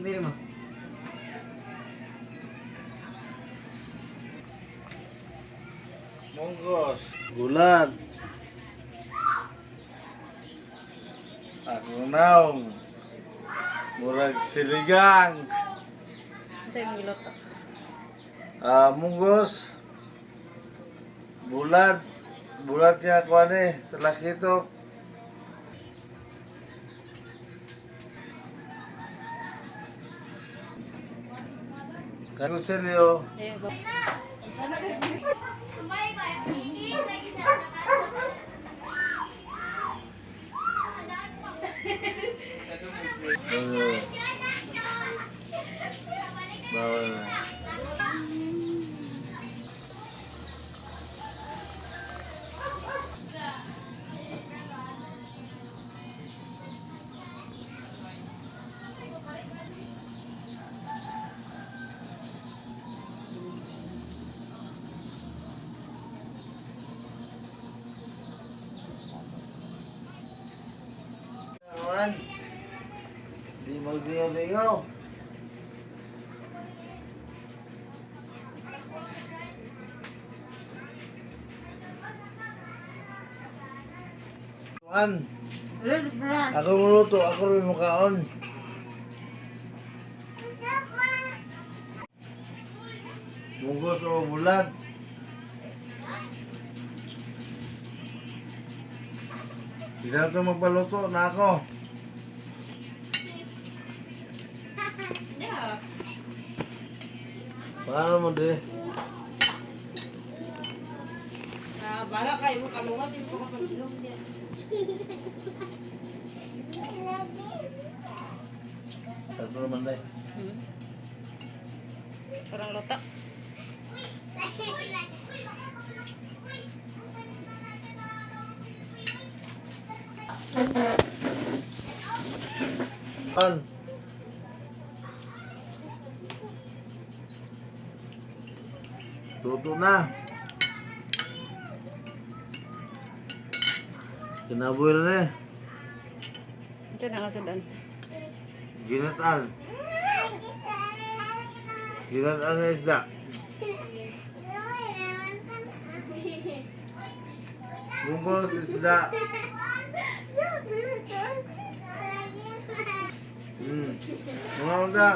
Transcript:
Diri mo. Munggos. Gulad. Akong naong. Murag siligang. Unsa imong giluto? Ah, munggos. Bulad. Bulad niya ako ani. Talakitok. Kutsilyo. Eh, ba? Bawal. Bawal na. Kawan. Di maglingaw-lingaw. Kuan, ako muluto, ako rin mukaon. Munggos o bulad. Hindi na ito magpaluto na ako. Yeah. Paano mo di? Ah, bala kay mo kalungat yung pagkakilom niya. Tatlo naman dahil. Parang luto. Pan. Luto na. Kinabuhi na eh. Unsa na nga sudan? Ginataan. Ginataan na isda. Bungkos isda. Mga unta.